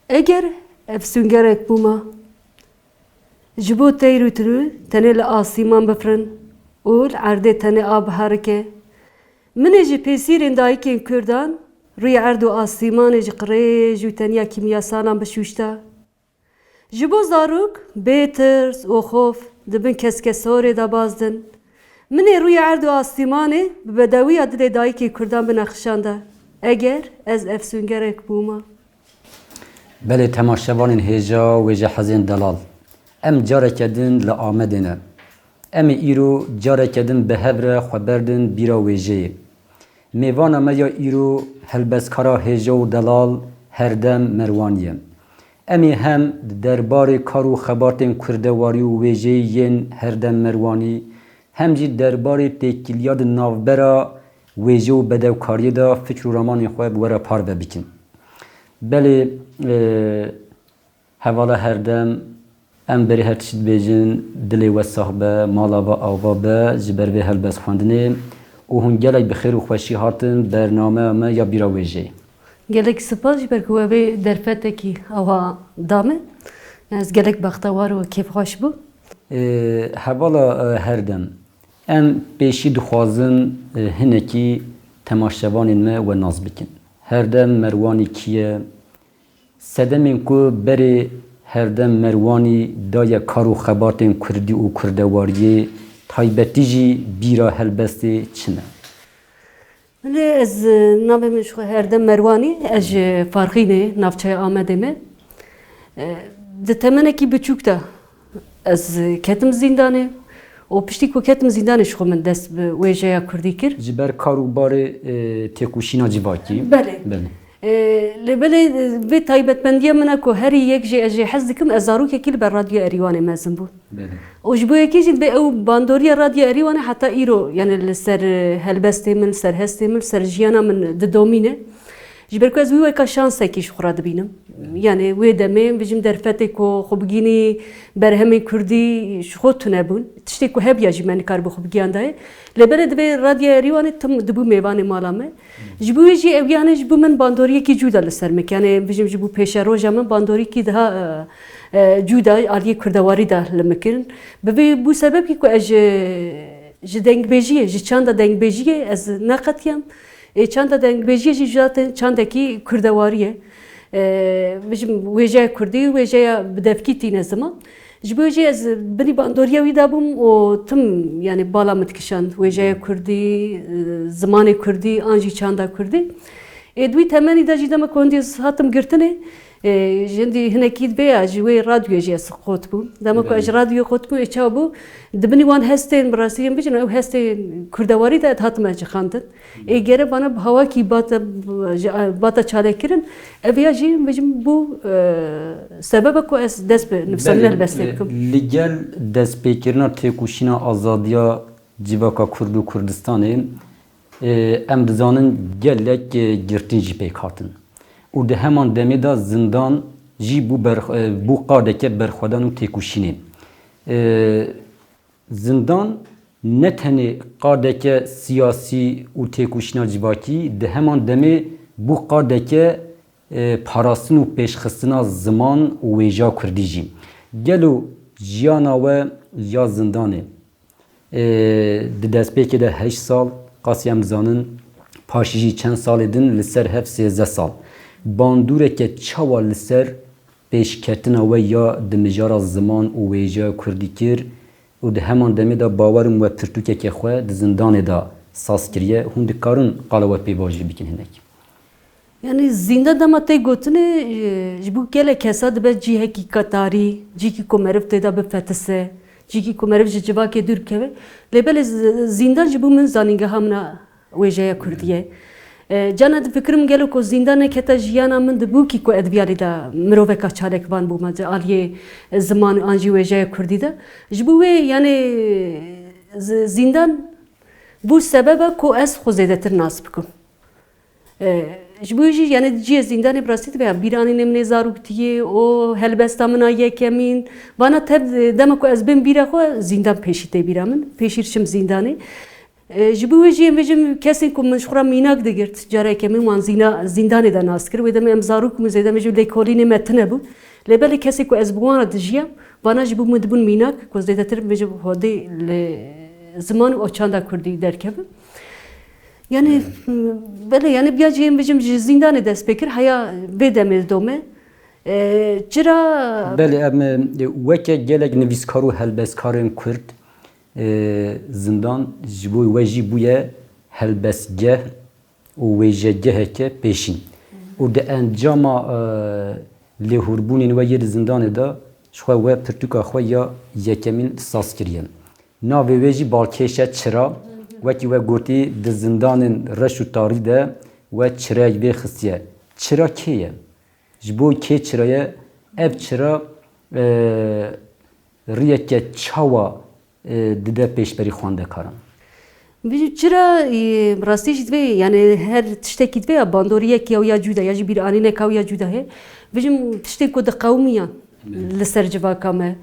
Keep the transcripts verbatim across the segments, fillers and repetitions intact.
Eger efsûngerek bûma, ji bo teyr û tirû tenê li asîman bifirin û li erdê tenê a biherike, min ê ji pêsîrên dayikên Kurdan rûyê erd û asîmanê ji qirêj û tenya kîmyasalan bişûşta. Ji bo zarok bê tirs û xof di bin keskesorê de bazdin. Min ê rûyê erd û asîmanê bi bedewiya dilê dayikê Kurdan binexşanda. Eger ez efsûngerek bûma. Belê temaşevanên hêja wêjehezên delal. Em careke din li Amedê ne. Em ê îro careke din bi hev re xwe berdin bîra wêjeyê. Mêvana me ya îro helbestkara hêja û delal Herdem Merwanî ye. Em ê hem di derbarê kar û xebatên kurdewarî û wêjeyê yên Herdem Merwanî, hem jî derbarê têkiliya di navbera wêje û bedewkariyê de fikr û ramanên xwe bi we re parve bikin. Belê, e, Hevala Herdem, em berê her tişt dibêjin, dilê we sax be, mala we ava be ji ber vê helbestxwendinê û hûn gelek bi xêr û xweşî hatin bernameya me ya bîra wêjeyê. Gelek spas ji ber ku we vê derfetekî awa da me. Ez gelek bextewar û kêfxweş bûm. Ê, hevala, e, Herdem, em pêşî dixwazin, e, hinekî temaşevanên me we nas bikin. Herdem Merwanî kî ye? Sedemên ku berê Herdem Merwanî daye kar û xebatên kurdî û kurdewariyê, taybetî jî bîra helbestê çi ne? Belê ez, e, navê min ji xwe Herdem Merwanî, ez ji Farxînê, navçeya Amedê me. E, di temenekî biçûk de ez ketim zîndanê û piştî ku ketim zîndanê ji xwe min dest bi wêjeya kurdî kir. Ji ber kar û barê, e, têkoşîna civakî. Belê. Belê. E, lê belê, e, vê taybetmendiya min e ku herî yek jê ez jê hez dikim, ez zarokekî li ber Radyoya Erîwanê mezin bûm. Belê. Û ji bo yekê jî divê ew bandoriya Radyoya Erîwanê heta îro, yani li ser, e, helbestê min, li ser hestê min, li ser jiyana min didomîne. Ji ber ku ez wî weka şansekî ji xwe re dibînim. Yani wê demê bijim derfetê ku xwe bigînî berhemên kurdî ji xwe tune bûn. Tiştê ku hebiya jî me nikaribû xwe bigiyandayê. Lê belê divê Radyoya Erîwanê tim dibû mêvanê mala me. Ji bo wê jî ew yani ji bo min bandoriyekî cû da li ser min kir. Yani bijim ji bo pêşeroja min bandoriyekî daha, e, e, cû da aliyê kurdewarî da li min kirin. Bi vê bû sebebkî ku ez ji, ji dengbêjiyê, ji çanda dengbêjiyê ez neqetiyam. Ê çanda dengbêjiyê jî zaten çandekî kurdewarî ye. E, bijim wêjeya kurdî, wêjeya bi devkî tîne ziman. Ji bo jî ez binî bandoriya wî de bûm û tim, yani bala min dikişand wêjeya kurdî, e, zimanê kurdî, an jî çanda kurdî. Ê di wî temenî de jî dema ku hindî ez hatim girtinê, e, ji hindî hinekî divê ya ji wê radyoyê jî ez qot bûm. Dema ku ez ji radyoyê qot bûm, ê çawa bû? Di binî wan hestên, bi rastî em bijin, ew hestên kurdewarî de ez hatime cixandin. Ê gere vana bi hawakî bate, ji, bate çalekirin. Ev ya jî, em bijin, bû, e, sebeba ku ez dest bi nivîsandina helbestê bikim. Belê, e, li gel destpêkirina têkoşîna azadiya civaka Kurd û Kurdistanê, e, em dizanin gelek, e, girtin jî pêk hatin. Û di heman demê de zindan jî bû ber-, e, bû qadeke berxwedan û têkoşînê. E, Zindan ne tenê qadeke siyasî û têkoşîna civakî, di heman demê bû qadeke, e, parastin û pêşxistina ziman û wêja kurdî jî. Gelo jiyana we ya zindanê, e, di destpêkê de heşt sal, qasî em dizanin, paşî jî çend salê din li ser hev sêzdeh sal. Bandoreke çawa li ser pêşketina we ya di mijara ziman û wêjeya kurdî kir û di heman demê de bawer im we pirtûkeke xwe di zindanê de saz kiriye. Hûn dikarin qala we pê vaş jî bikin hinek? Yani zîndan dema tê gotinê, e, ji bo gelek kesa dibe cihekî ka tarî, cihekî ku meriv tê de bifetise, cihekî ku meriv ji civakê dûr keve. Lê belê z-, zîndan ji bo min zanîngeha min a wêjeya kurdî ye. E, carna difikirim gelo ku zîndan nekete jiyana min dibûkî ku edebiyatê de miroveka çalekvan bûma di aliyê ziman an jî wêjeya kurdî de. Ji bo wê yani z-, zîndan bû sebeba ku ez xwe zêdetir nas bikim. E, ji bo jî yani ciyê zîndanê bi rastî dibe bîranînê min ê zaroktiyê û helbesta min a yekemîn. Vana tev dema ku ez bêm bîra xwe zîndan pêşî tê bîra min. Pêşî çim zîndanê. E, ji bo wê jî em bêjim kesên ku min ji xwe re mînak digirt, careke min wan zîna-, zîndanê de nas kir. Wê demê em zarok bûn, zêde em bêjim lêkolînê me tune bû. Lê belê kesê ku ez bi wan re dijiyam, vana ji bo min dibûn mînak, ku zêdetir em bêjim hodê li ziman û çanda kurdî derkevin. Yani, belê, yani, biya jî em bêjim ji zîndanê dest pê kir, heya vê demê dome. E, çira Belê, em, e, weke gelek nivîskar û helbestkarên kurd, e, zindan ji bo we jî bûye helbestgeh û wêjegeheke pêşîn. Û di encama, e, lêhûrbûnên we yê di zindanê de ji xwe we pirtûka xwe ya yekemîn saz kiriye. Navê wê jî balkêş e, çira. Wekî we gotî, di zindanên reş û tarî de we çirayek vê xistiye. Çira kê ye? Ji bo kê çira ye? Ev çira, e, riyeke çawa, e, dide pêşberî xwendekaran? Bijî çira, e, rastî jî divê, yani her tiştekî divê ya bandoriyek ya ya cuda, ya jî bîranînek ya ya cuda heye. Bijim tiştê ku diqewimiyan li ser civaka me.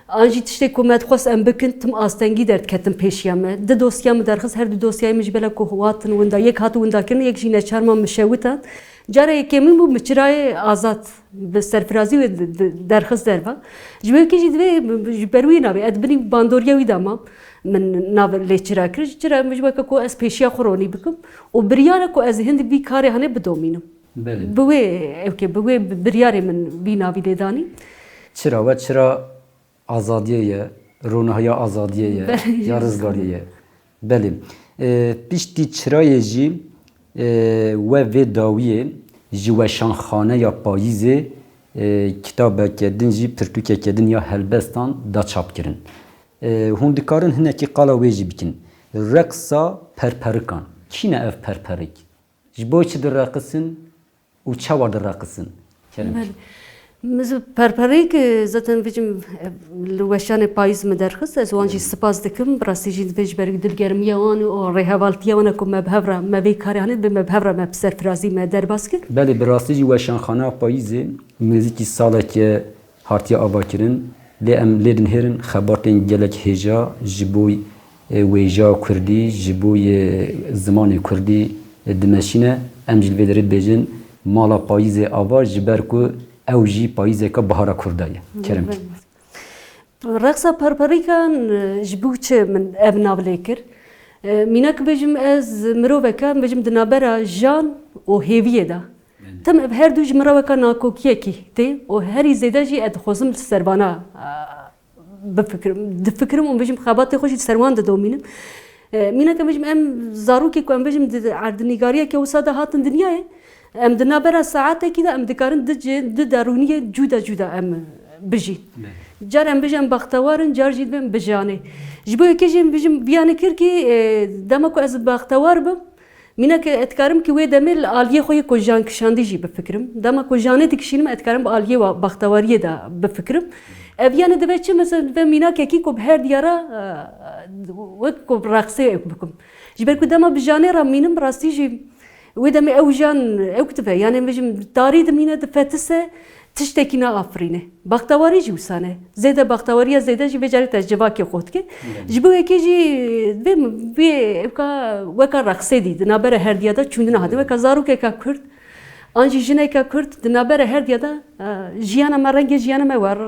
An jî tiştê ku me dixwest em bikin, tim astengî derdiketin pêşiya me. Du dosya min derxist, her du dosyayê min jî bela ku hatin winda, yek hat windakirin, yek jî neçar man min şewitan. Cara yekemîn bû, min çirayê azad, bi serfirazî wê di-, di-, derxist derva. Ji wê yekê jî divê ji ber wî navê, ez binî bandoriya wî de mam, min nav lê çira kir. Ji çira min ji weke ku ez pêşiya xwe ronî bikim û biryara ku ez hind vî karê hane bidomînim. Belê. Bi wê, ewkê, bi wê biryarê min vî navî lê danî. Çira we çira azadiyê ye, ronahiya azadiyê ye, Belê. ya rizgariyê ye. Belê. E, piştî çirayê jî, e, we vê dawiyê ji Weşanxaneya Payîzê, e, kitabeke din jî, pirtûkeke din ya helbestan da çap kirin. E, hûn dikarin hinekî qala wê jî bikin. Reqsa perperikan. Kî ne ev perperik? Ji bo çi direqisin û çawa direqisin? Kerem. Belê. Min zû perpereyê ke zaten bicim, e, li weşanê payîz min derxist. Ez wan jî Belê. spas dikim. Bi rastî jî divê ji ber dilgermiya wan û rêhevaltiya wan e ku me bi hev re, me vê karê hanê, divê me bi hev re me bi serfirazî me derbas kir. Belê, bi rastî jî Weşanxaneya Payîzê nêzîkî saleke hatiye avakirin, lê em lê dinihêrin xebatên gelek hêja ji bo, e, wêja kurdî, ji bo, e, zimanê kurdî, e, dimeşîne. Em jî li vê derê dibêjin mala payîzê ava, ji ber ku ew jî payîzeka bihara kurda ye. Kerem. Reqsa perperîkan, e, ji bo çi min ev nav lê kir? E, mînak bêjim ez miroveke, bêjim di navbera jan û hêviyê de. Tim ev her du ji min re weka nakokiyekî tê û herî zêde jî ez dixwazim li ser vana, a, bifikirim, difikirim û bêjim xebatê xwe jî li ser wan didomînim. E, mîneke bêjim em zarokê ku em bêjim di erdnîgariyeke wisa de hatin dinyayê, em di navbera saetekî de em dikarin du cê, du derûniyê cuda cuda em bijîn. Car em bêjin em bextewar in, car jî dibên bi janê. Ji bo yekê jî em bêjim viya nikir kî, e, dema ku ez bextewar bim, Mîneke ez dikarim ki wê demê li aliyê xwe yê ku jan kişandî jî bifikirim. Dema ku janê dikişînim, ez dikarim bi aliyê wa bextewariyê de bifikirim. Ev yani dibe çi? Mesela dibe mînakekî ku bi her diya re, e, wek ku reqsê ew bikim. Ji ber ku dema bi janê re mînim, bi rastî jî wê demê ew jan ew dibe. Yani em bêjim tarî dimîne, difetise, tiştekî naafirîne. Baxtewarî jî wisa ne. Zêde baxtewariya zêde jî vê carê te civakê xwe dike. Belê. Ji bo yekê jî vê, vê ewka weka reqsê dî, di navbera herdiya de çûndina hatî. Belê. Weka zarokeka Kurd, an jî jineka Kurd, di navbera herdiya de, e, jiyana me, rengê jiyana me wer,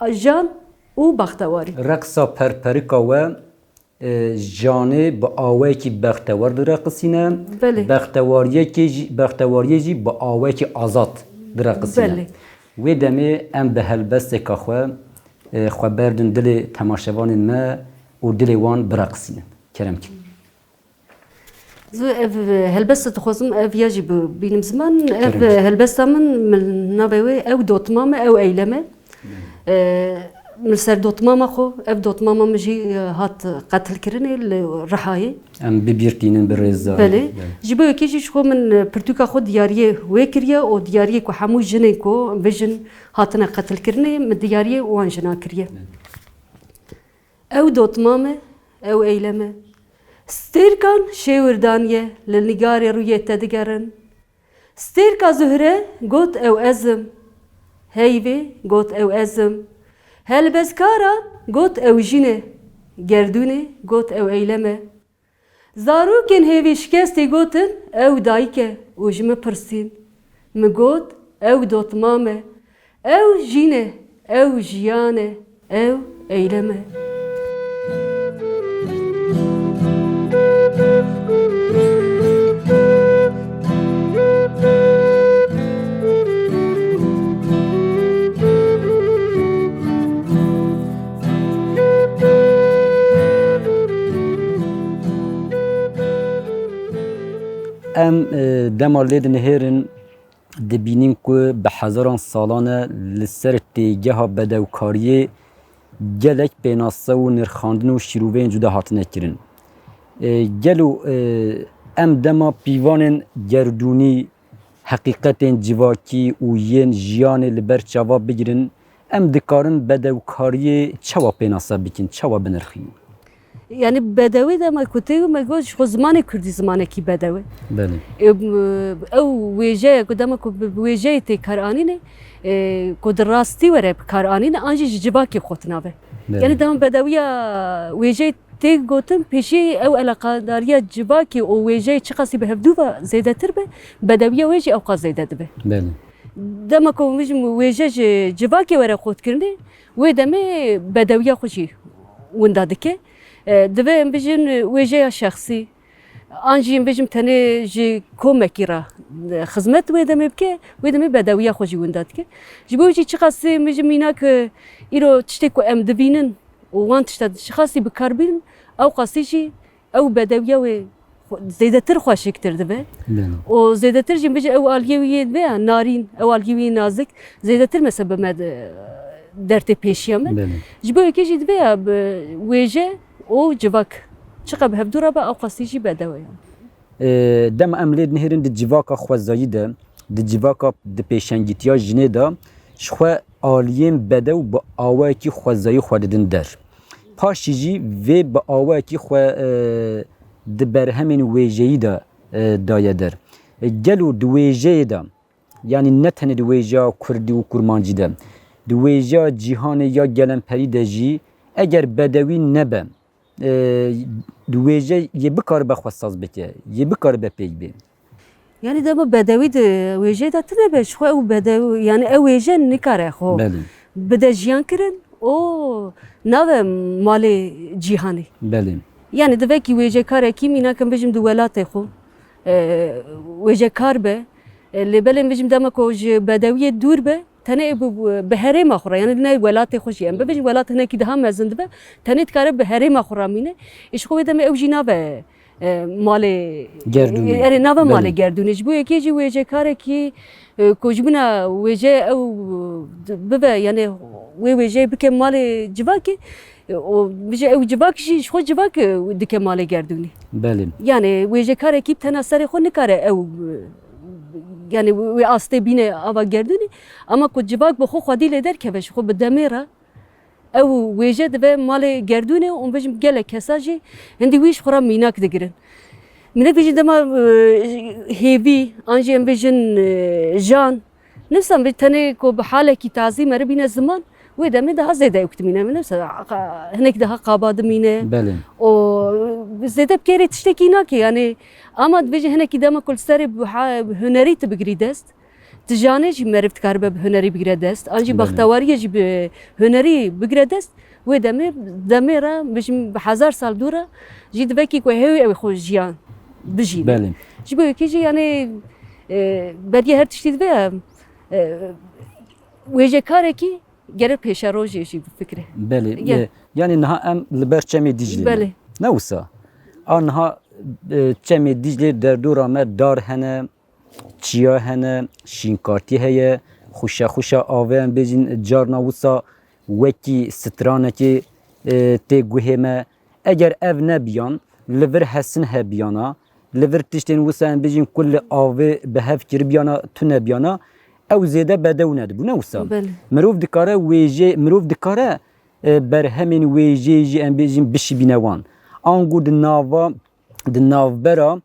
e, jan û baxtewarî. Reqsa perperika we e, janê bi awayekî bextewar direqisîne, Belê. bextewariyekê jî, bextewariyê jî bi awayekî azad direqisîne. Belê. Wê demê em bi helbesteka xwe, e, xwe berdin dilê temaşevanên me û dilê wan bireqisînin. Kerem kin. Zû ev, e, helbesta dixwazim ev ya jî bi-, bînim ziman. Ev, Kerem. e, helbesta min, min navê wê ew dotma me, ew eyleme. E, min ser dotmama xwe, ev dotmama min jî, e, hat qetilkirinê li Rihayê. Em bibîr tînin bi rêz zarê. Belê. Belê. Ji bo yekê jî ji xwe min, e, pirtûka xwe diyariyê wê kiriye û diyariyê ku hemû jinên ku bijin hatine qetilkirinê, min diyariyê wan jinan kiriye. Belê. Ew dotma me, ew eyleme. Stêrkan şêwir daniye, li nîgarê rûyê te digerin. Stêrka Zuhre got ew ez im. Heyvê got ew ez im. Helbestkara got ew jîn e. Gerdûnê got ew eylem e. Zarokên hêvîşikestî gotin, ew dayik e û ji min pirsîn. Min got, ew dotmam e. Ew jîn e, ew jiyan e, ew eylem e. Em, e, dema lê dinihêrin, dibînin ku bi hezaran salan e li ser têgeha bedewkariyê gelek pênase û nirxandin û şîroveyên cuda hatine kirin. E, gelo, e, em dema pîvanên gerdûnî, heqîqetên civakî û yên jiyanê li ber çava bigirin, em dikarin bedewkariyê çawa pênase bikin, çawa binirxînin? Yani bedewî dema ku tê me got ji xwe zimanê kurdî zimanekî bedew e. Belê. E, m-, ew wêje ye ku dema ku bi, bi wêjeyê tê kar anîne, e, ku di rastî were bi kar anîne, an jî ji civakê xwe tinabe. Belê. Yani dema bedewiya wêjeyê tê gotin, pêşî ew eleqadariya civakê û wêjeyê çiqasî bi hevdû ve zêdetir be, bedewiya wê jî ewqas zêde dibe. Belê. Dema ku em bijin wêje ji civakê were qotkirinê, wê demê bedewiya xwe jî winda dike. E, divê em bijin wêjeya şexsî, an jî em bijin tenê ji komekî re, e, xizmet wê demê bike, wê demê bedewiya xwe jî winda dike. Ji bo jî çiqas em bijin mînak, e, îro tiştê ku em dibînin û wan tişta çiqasî bi kar bînin, ew qasî jî ew bedewiya wê xwe, zêdetir xweşiktir dibe. Belê. Û zêdetir jî bijî ew aliyê wî yê dibe ya narîn, ew aliyê wî yê nazik, zêdetir mesela bi me de, dertê pêşiya me. Belê. Ji bo yekê jî dibe ya bi wêje û civak. Çiqa bi hevdû re be, ew qasî jî bedew e yani. E, dema em lê dinihêrin di civaka xwezayî de, di civaka di pêşengîtiya jinê de, ji xwe aliyên bedew bi awayekî xwezayî xwe didin der. Paşî jî vê bi awayekî xwe, e, di berhemên wêjeyî de, e, daye der. E, gelo di wêjeyê de, yanî ne tenê di wêjeya kurdî û kurmancî de, di wêjeya cîhanê ya gelemperî de jî eger bedewî nebe, e, di wêje yê bikaribe xwe saz bike, yê bikaribe pêk bê. Yani dema bedewî di wêjeyê de tune be, ji xwe ew bedew, yani ew wêje nikare xwe Belê. bide jiyan kirin û nave malê cîhanê. Belê. Yani divekî wêjekarekî mînakim bijim di welatê xwe, e, wêjekar be. E, lê belê bijim dema ku ji bedewiyê dûr be, tenê bi, bi herêma xwe re, yani ne welatê xwe jî em bibêjin, welat hinekî daha mezin dibe, tenê dikare bi herêma xwe re mîne. Ê ji xwe wê demê ew jî nave, e, malê Gerdûnê. Erê, nave Belê. malê gerdûnê. Ji bo yekê jî wêjekarekî, e, ku ji bîna wêje ew, e, bibe, yani wê wêjeyê bike malê civakê, e, û bije ew civak jî ji xwe civak, e, dike malê gerdûnê. Belê. Yani wêjekarekî bi tena serê xwe nikare ew, e, yani wê astê bîne ava gerdûnê. Ama ku civak bi xwe xwedî lê derkeve ji xwe bi demê re, ew wêje dibe malê gerdûnê û bijim gelek kesa jî hindî wî ji xwe re mînak digirin. Min nebêjin dema, e, hêvî, an jî em bêjin, e, jan, nifsan vê tenê ku bi halekî tazî merivîne ziman, wê demê daha zêde ew dimîne. Min nifsan, qa-, hinek daha qaba dimîne. Belê. Û zêde bi kêrê tiştekî nake, yani, ama dibêje hinekî dema ku li serê bi ha-, bi hunerî tu bigirî dest, Tijanê jî meriv dikaribe bi hunerî bigire dest, an jî Belê. bextewariyê jî bi hunerî bigire dest, wê demê, demê re, bijim bi hezar sal dû re jî divekî ku hewî ew xwe jiyan bijîne. Belê. Ji bo yekê jî, yani, e, beriya her tiştî dibe, e, wêjekarekî gerek pêşerojê jî bifikire. Belê. Ya. E, yani niha em li ber Çemê Dîclê ne. Belê. Ne wisa? A niha, e, Çemê Dîclê derdora me dar hene, çiya hene, şînkartî heye, xuşe xuşe avê em bêjin carna wisa wekî stranekê, e, tê guhê me. Eger ev nebiyan, li vir hesin hebiyana, li vir tiştên wisa em bêjin ku li avê bi hev kiribiyana, tu nebiyana, ew zêde bedew nedibû, ne wisa? Belê. Mirov dikare wêjê, mirov dikare, e, berhemên wêjeyê jî em bêjin bişibîne wan. Ango di nava, di navbera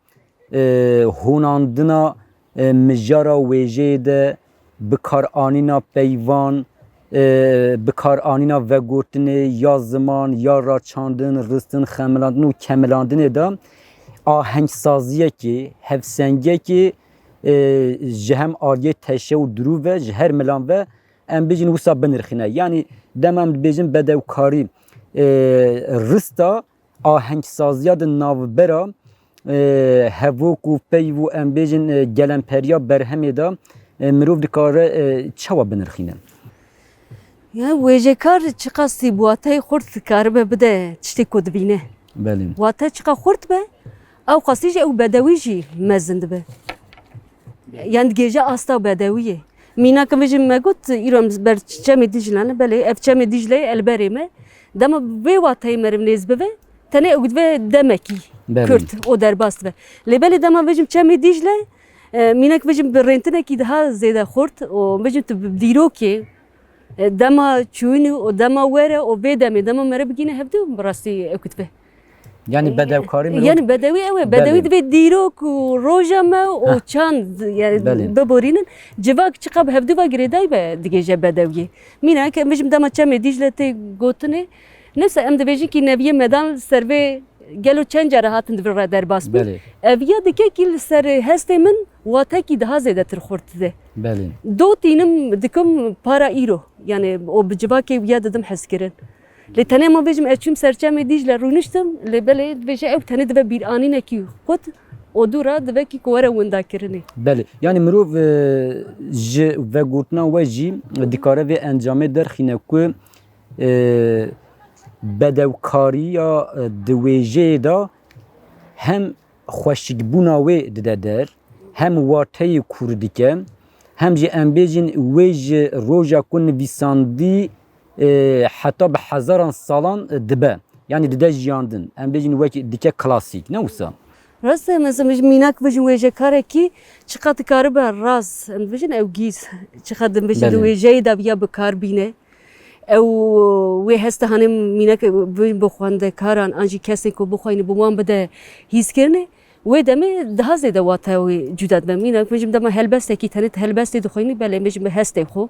e, honandina, e, mijara wêjeyê de, bikaranîna peyvan, e, bikaranîna vegotinê ya ziman, ya raçandin, ristin, xemilandin û kemilandinê de ahengsaziyekê, hevsengiyekê, e, ji hem aliyê teşe û dirû ve, ji her milan ve em bêjin wisa binirxîne. Yanî dema em dibêjin bedewkarî, e, rista ahengsaziya di navbera, e, hevok û peyv û em bêjin, e, gelemperiya berhemê de, e, mirov dikare, e, çawa binirxîne? Ya wêjekar çiqasî bi wateyê xurt dikaribe bide tiştê ku dibîne. Belê. Wate çiqa xurt be, ew qasî jî ew bedewî jî mezin dibe. Yan digêje asta bedewiyê. Mînak em vêjin me got, îro em ber çemê Dîcle ne, belê, ev çemê Dîcle ye li berê me. Dema vê wateyê meriv nêz bibe, tenê ew dibe demekî Belê. Kurt û derbas dibe. Lê belê dema vêjim çemê Dîcle, e, mînak vêjim bi rêntinekî daha zêde xurt û vêjim tu bi dîrokê, e, dema çûyînî û dema were û vê demê, dema meriv bigîne hevdû, bi rastî ew kutbe. Yanî bedewkarî mirov Yanî bedewî ew e. Belê. Bedewî divê dîrok û roja me û Heh. Çand, yanî Belê. Biborînin. Civak çiqa bi hevdû ve girêdayî be digêje bedewiyê. Mînak em vêjim dema çemê Dîcle tê gotinê. Nefse em dibêjin kî neviyê medan ser vê gelo çend care hatin di vir re derbas bin. Belê. Ev ya dike kî li ser hestê min watekî daha zêdetir xurt dide. Belê. Do tînim dikim para îro. Yanî o bi civakê wiya didim hezkirin. Lê tenê ma bêjim ez çûm ser çemê Dîcle rûniştim, lê belê dibêje ew tenê dibe bîranînekî xurt û dû re dibe kî ku were windakirinê. Belê. Yanî mirov, e, ji vegotina we jî dikare vê encamê derxîne ku, e, bedewkariya, e, di wêjeyê de hem xweşikbûna wê dide der, hem wateyê kûr dike, hem jî em bêjin wê ji roja ku nivîsandî, e, heta bi hezaran salan, e, dibe. Yanî dide jiyandin. Em bêjin wek dike klasîk, ne wisa? Rast e, mesela ji mînak bijin wêjekarekî çiqat dikaribe rast, em dibêjin ew gîz, çiqat dibêjin di Belê. Wêjeyê de ya bi kar bîne. Ew wê heste hanê mînak bi xwendekaran an jî kesên ku bixweyne bi wan bide hîskirinê, wê demê daha zêde wate wê cuda dibe. Mînak, min jî dema helbestekî tenê tu helbestê dixwînî, belê, em bêjin bi hestê xwe.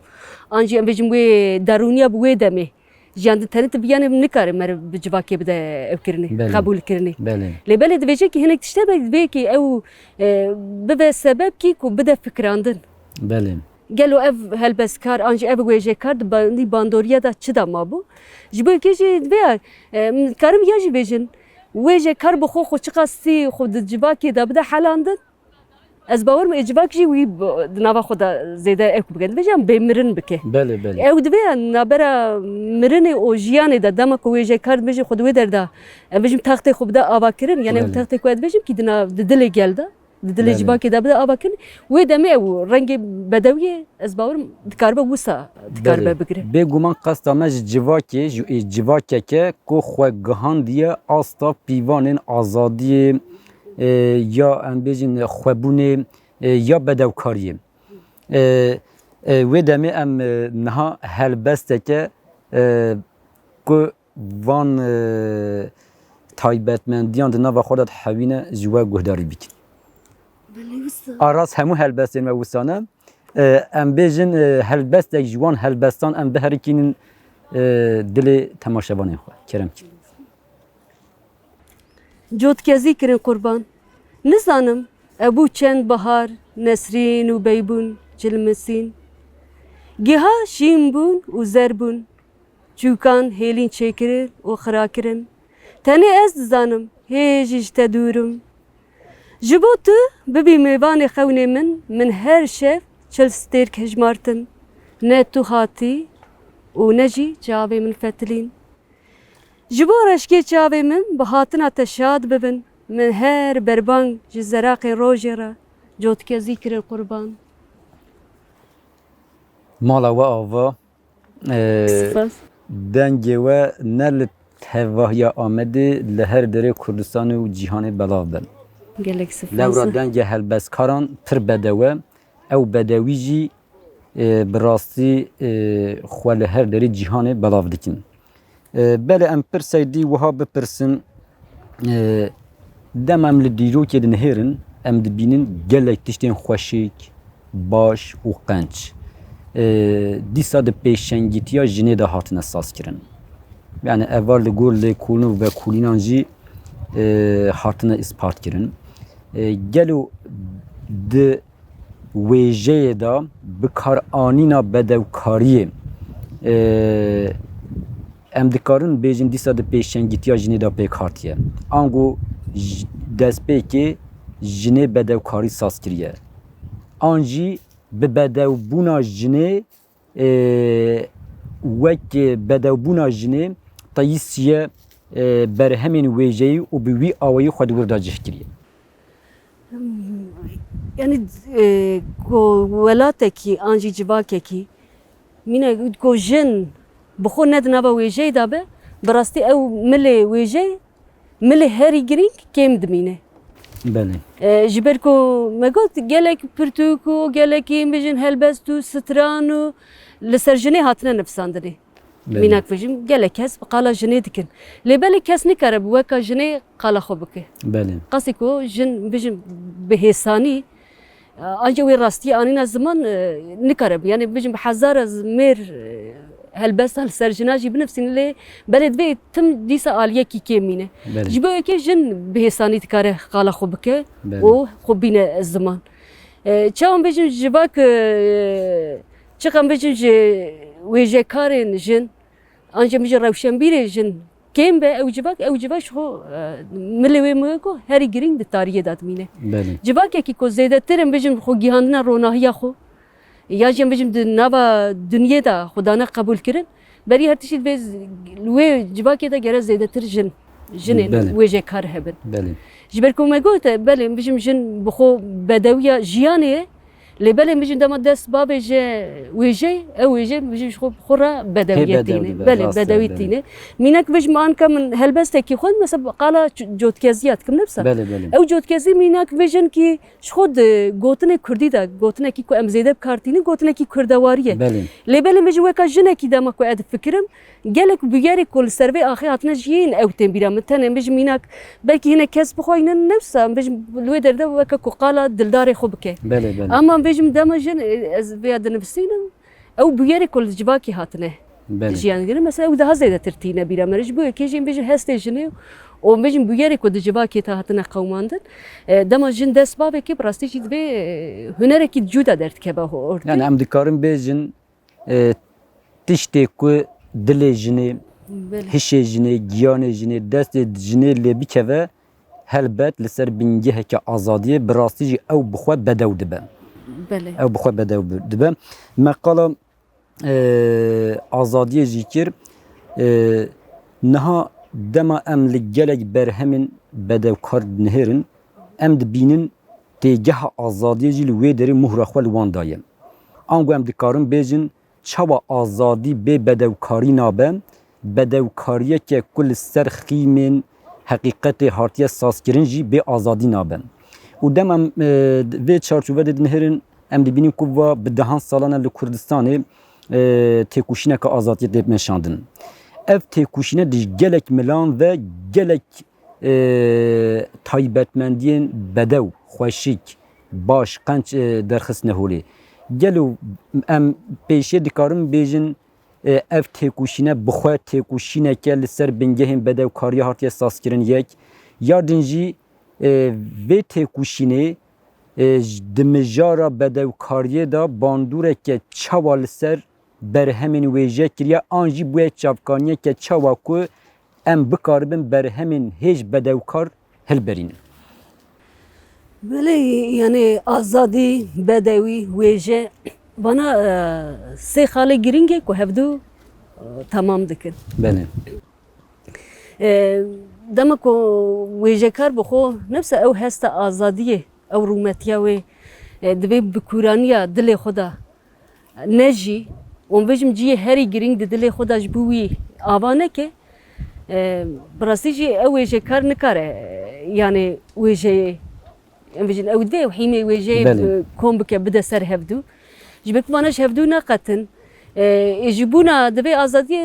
An jî em bêjin wê derûniya bi wê demê. Jiyan di tenê tu biyanê nikare meriv bi civakê bide ew kirinê, Belê. Qebûl kirinê. Belê. Lê belê dibêje kî hinek tişte be, divê kî ew, e, bibe sebeb kî ku bide fikirandin. Belê. Gelo ev helbestkar an jî ev wêjekar di ba-, di bandoriya de çi de mabû? Ji bo yekê jî divê, e, em dikarin ya jî bêjin, wêjekar bi xwe xwe çiqas sî xwe di civakê de bide helandin. Ez bawer me ê civak jî wî b-, di nava xwe de zêde ew bike. Dibêje em bê mirin bike. Belê, belê. Ew divê nabera mirinê û jiyanê de dema ku wêjekar dibêje xwe di wê derda, em bêjim textê xwe bide avakirin, yani ew Belê. Textê ku ez dibêjim kî di nav, di dilê gel de. Di dilê Belê. Civakê de bide avakirin. Wê demê ew rengê bedewiyê, ez bawerim dikaribe wisa dikaribe Belê. Bigire. Bêguman qesta me ji civakê, ji, ê, civakeke ku xwe gihandiye asta pîvanên azadiyê, e, ya em bêjin xwebûnê, e, ya bedewkariyê. E, e, wê demê em, e, niha helbesteke, e, ku van, e, taybetmendiyan di nava xwe de dihewîne ji we guhdarî bikin. Belê wisa. A rast hemû helbestên me wisa ne. E, em bêjin, e, helbestek ji wan helbestan em biherikînin, e, dilê temaşevanên xwe. Kerem kî. Cotkezî kirin qurban. Nizanim, ebû çend bahar, nesrîn û beybûn, çilmisîn. Giha şîn bûn û zer bûn. Çûkan hêlîn çêkirin û xira kirin. Tenê ez dizanim, hê jî ji te dûr im. Ji bo tu bibî mêvanê xewnê min, min her şev çil stêrk hejmartin. Ne tu hatî û ne jî çavê min fetilîn. Ji bo reşkê çavê min bi hatina te şad bibin. Min her berbang ji zeraqê rojê re cotkezî kirin qurban. Mala we ava. Ee, Spas. Dengê we ne li tevahiya Amedê, li her derê Kurdistanê û cîhanê belav be. Gelek spas. Lewra dengê helbestkaran pir bedew e. Ew bedewî jî, e, bi rastî, e, xwe li her derê cîhanê belav dikin. E, belê em pirsek dî wiha bipirsin, e, dema em li dîrokê dinihêrin, em dibînin gelek tiştên xweşik, baş û qenc, e, dîsa di pêşengîtiya jinê de hatine sazkirin. Yani eva li gor lêkolîn û vekolînan jî e, hatine îspat kirin. E, gelo di wêjeyê de bikaranîna bedewkariyê, e, em dikarin bêjin dîsa di pêşengîtiya jinê de pêk hatiye. Ango j-, destpêkê jinê bedewkarî saz kiriye. An jî bi bedewbûna jinê, e, wek bedewbûna jinê teyîsiye, e, berhemên wêjeyî û bi wî awayî xwe di wir de cih kiriye. Yani, e, ku welatekî an jî civakekî, mîna ku jin bi xwe ne di nava wêjeyê de be, bi rastî ew milê wêjeyê, milê herî girîng kêm dimîne. Belê. E, ji ber ku me got, gelek pirtûk û gelekî, em bêjin, helbest û stran û li ser jinê hatine nivîsandinê. Belê. Mînak bêjim, gelek kes bi qala jinê dikin. Lê belê kes nikare bi weka jinê qala xwe bike. Belê. Qasî ku jin, bêjim, bi hêsanî, e, anca wê rastiyê anîna ziman, e, nikare bi. Yani bêjim bi hezara z-, mêr, e, helbesta li ser jina jî binivîsîne, lê belê divê tim dîsa aliyekî kêm mîne. Belê. Ji bo yekê jin bi hêsanî dikare qala xwe bike Belê. û xwe bîne ziman. E, çawa em bêjin civak, e, çiqa em bêjin ji wêjekarên jin, anca em bêjin rewşenbîrê jin kêm be, ew civak, ew civak ji xwe, e, milê wê, milê ku herî girîng di tariyê de dimîne. Belê. Civakekî ku zêdetir em bêjin xwe gihandina ronahiya xwe, ya jî em bêjin di nava dinyê de xwe dane qebûl kirin, berî her tiştî divê z-, li wê civakê de gere zêdetir jin, jinên Belê. wêjekar hebin. Belê. Ji ber ku me got, e, belê, em bêjin jin bi xwe bedewiya jiyanê ye, lê belê, em bêjin dema dest bavêje wêjeyê, ew wêje, em bêjin ji xwe, xwe re Hê bedewiyê bedew tîne. dibe, Belê, rast e, bedewî belê. tîne. Mînak bêjim anka min helbestekî xwend, mesela qala ç-, cotkeziya dikim, ne wisa? Belê, belê. Ew cotkezî mînak bêjin kî ji xwe di gotinê kurdî de, gotinekî ku em zêde bi kar tînin, gotinekî kurdewarî ye. Belê. Lê belê, em bêjin weka jinekî dema ku ez difikirim, gelek bûyerê ku li ser vê axê hatine jiyîn ew tên bîra min. Tenê em bêjin mînak, belkî hinek kes bixweynin, ne wisa, em bêjin li wê derde weke ku qala dildarê xwe bike. Belê, belê. Ama em bêjin dema jin, e, ez vêya dinivîsînim, ew bûyerê ku li civakê hatine Belê. jiyan girin, mesela ew daha zêdetir tîne bîra me re. Ji bo yekê jî em bêjin hestê jinê û em bêjin bûyerê ku di civakê de hatine qewimandin. E, dema jin dest bavekê, bi rastî jî divê, e, hunerekî cuda derdikeve ortê. Yani em dikarin bêjin, e, tiştê ku dilê jinê, Belê. hişê jinê, giyanê jinê, destê jinê lê bikeve, helbet li ser bingeheke azadiyê bi rastî jî ew bi xwe bedew dibe. Belê. Ew bi xwe bedew bi-, dibe. Me qala, e, azadiyê jî kir. E, niha dema em li gelek berhemên bedewkar dinihêrin, em dibînin têgeha azadiyê jî li wê derê muhra xwe li wan daye. Ango em dikarin bêjin, çawa azadî bê bedewkarî nabe, bedewkariyeke ku li ser xîmên heqîqetê hatiye sazkirin jî bê azadî nabe. Û dem em, e, vê çarçove de dinihêrin, em dibînin ku va bi dehan salan e li Kurdistanê, e, têkoşîneke azadiyê tê meşandin. Ev têkoşîne di gelek milan ve gelek e, taybetmendiyên bedew, xweşik, baş, qenc, e, derxistine holê. Gelo em pêşê dikarin bêjin, e, ev têkoşîne bi xwe têkoşîneke li ser bingehên bedewkariyê hatiye sazkirin yek, ya din jî, e, vê têkoşînê, e, ji, di mijara bedewkariyê de bandoreke çawa li ser berhemên wêje kiriye, an jî bûye çavkaniyeke çawa ku em bikaribin berhemên hêj bedewkar hilberînin. Belê, yani azadî, bedewî, wêje, vana, e, sê xalê girîng e ku hevdu, e, temam dikin. Belê. E, dema ku wêjekar bi xwe, nefsa ew hesta azadiyê, ew rûmetiya wê, e, divê bi kûraniya dilê xwe de ne jî, û em bêjim cihê herî girîng di dilê xwe de ji bo wî ava neke, e, bi rastî jî ew wêjekar nikare, e, yani wêjeyê, em bêjin ew divê ew hîmê wêjeyê Belê. bi-, kom bike, bide ser hevdû. Ji ber ku vana ji hevdû naqetin, e, ê ji bûna divê azadiyê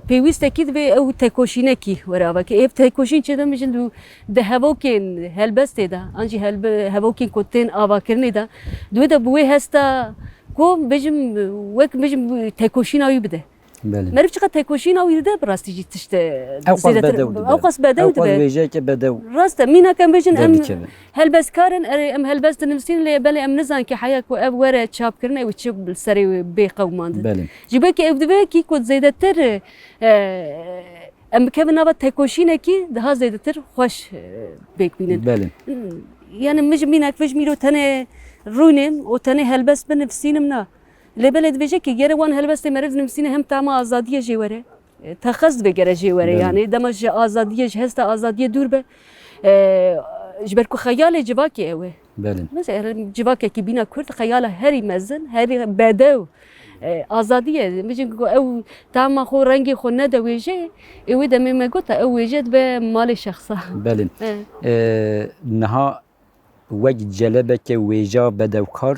pêwîstekî divê ew tekoşînekî were ava ke. Ev tekoşîn çê de, em bêjin du-, di hevokên helbestê de, an jî helbe-, hevokên ku tên avakirinê de, di wê de bi wê hesta ku bêjim, wek bêjim tekoşîna wî bide. Belê. Meriv çiqas têkoşîna wî dide, bi rastî jî tişt, e, Ew qas zêdetir, bedew dibe. Ew qas bedew Ew qas dibe. Wêjeyeke bedew Rast e, mînak em bêjin, em derdikevin. Helbestkar in, erê, em helbest dinivîsînin, lê belê em nizanin kî heya ku ev were çapkirin, ew çi li serê wê bê qewimandin. Belê. Ji bo kî ew divê kî ku zêdetir, e, em bikevin nava têkoşînekî, daha zêdetir xweş, e, pêk bînin. Belê. Yani min ji mînak ve ji mîro tenê rûnêm û tenê helbest binivîsînim na. Lê belê dibêje kî gere wan helbestê meriv dinivîsîne hem tama azadiyê jê were. E, texez divê gere jê were. Belê. Yani dema ji azadiyê, ji hesta azadiyê dûr be. E, ji ber ku xeyalê civakê ew e. Belê. Mesela civakekî bîna Kurd xeyala herî mezin, herî bedew, e, azadî ye. Mijin ku ew tama xwe, rengê xwe nede wêjeyê, ê wê demê me got, ew wêje dibe malê şexsa. Belê. E. E, niha wek celebeke wêja bedewkar,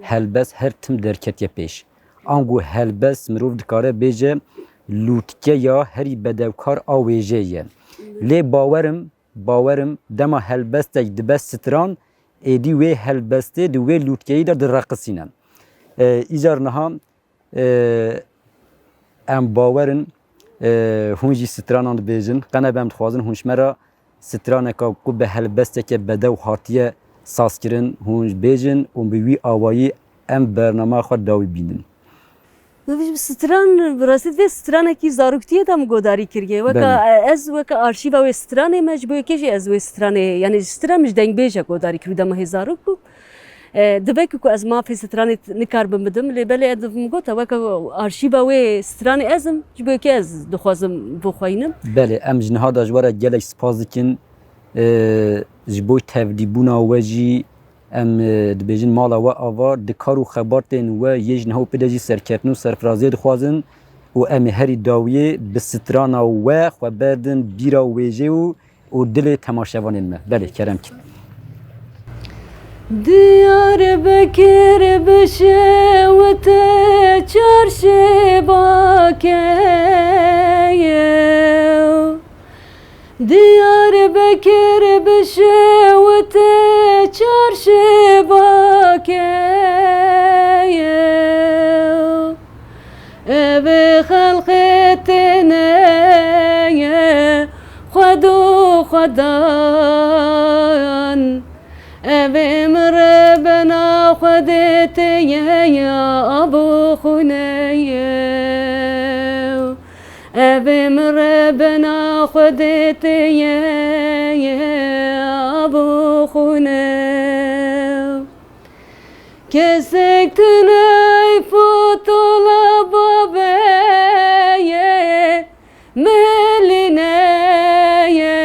helbest her tim derketiye pêş. Ango helbest mirov dikare bêje lûtkeya herî bedewkar a wêjeyê ye. Lê bawerim, bawerim dema helbestek dibe stran, êdî wê helbestê di wê lûtkeyî de direqisîne. E, îcar niha, e, em bawer in, e, hûn jî stranan dibêjin. Qenebe em dixwazin hûn ji me re straneka ku bi helbesteke bedew hatiye sazkirin, hûn bêjin û bi wî awayî em bernameya xwe dawî bînin. Stran bi rastî vê stranekî zaroktiyê de min godarî kiriye. Weka, Belê. e, ez weka arşîva wê stranê me, ji bo yekê jî ez wê stranê, yani ji stran min ji dengbêjek godarî kirî dema hê zarok bûm. E, divê ku ez mafê stranê t-, nikarbim bidim, lê belê ez min got, weka arşîva wê stranê ez im, ji bo yekê ez dixwazim bixweynim. Belê, em ji niha de ji we re gelek spas dikin. E, ji bo tevlîbûna we jî em, e, dibêjin mala we ava, di kar û xebatên we yê ji niha û pê de jî serkeftin û serfiraziyê dixwazin û em ê herî dawiyê bi strana we xwe berdin bîra wêjê û, û dilê temaşevanên me. Belê, kerem kin. Diyarbekir bişewite çarşêbakê ye. Diyarbekir bişewite çarşêbakê ye. Ev ê xelqê têne ye xwed û xwedan. Ev ê min Rebena Xwedê tê ye ya av û xûne ye. Ev ê min Rebena Xwedê tê ye ya av û xûne. Kesek tune fotola babeyê milîne ye.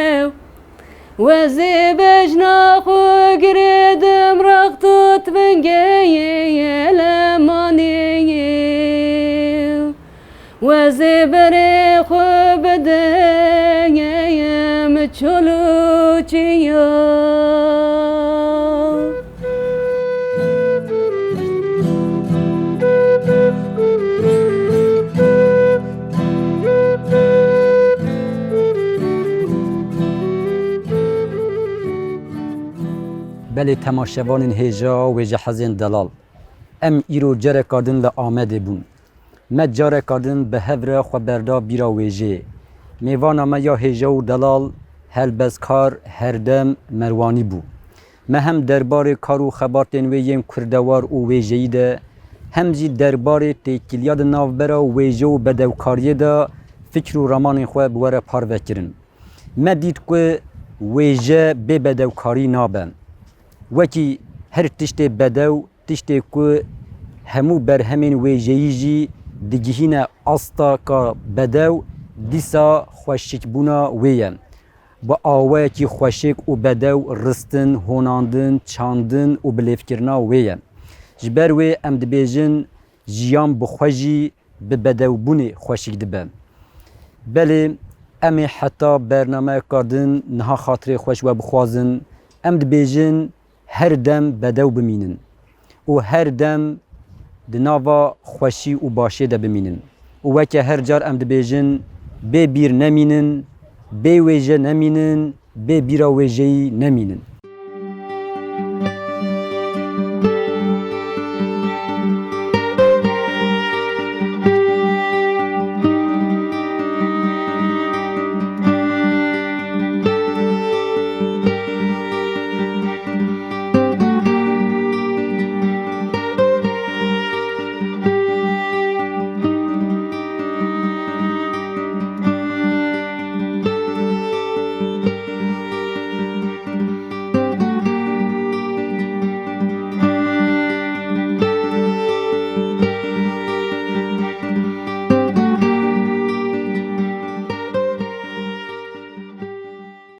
Wezê bejna xwe girê dim rext û tivingeyê ye lemanê ye. Wezê berê xwe bide ye min çol û çiya. Belê temaşevanên hêja wêjehezên delal. Em îro careka din li Amedê bûn. Me careka din bi hev re xwe berda bîra wêjeyê. Mêvana me ya hêja û delal, helbestkar Herdem Merwanî bû. Me hem derbarê kar û xebatên wê yên kurdewar û wêjeyî de, hem jî derbarê têkiliya di navbera wêje û bedewkariyê de fikr û ramanên xwe bi we re parve kirin. Me dît ku wêje bê bedewkarî nabe. Wekî her tiştê bedew, tiştê ku hemû berhemên wêjeyî jî digihîne astaka bedew, dîsa xweşikbûna wê ye. Bi awayekî xweşik û bedew ristin, honandin, çandin û bilêvkirina wê ye. Ji ber wê em dibêjin, jiyan bi xwe jî bi bedewbûnê xweşik dibe. Belê, em ê heta bernameyeka din niha xatirê xwe ji we bixwazin. Em dibêjin, her dem bedew bimînin û her dem di nava xweşî û başiyê de bimînin. Û weke her car em dibêjin, bê bîr nemînin, bê wêje nemînin, bê bîra wêjeyî nemînin.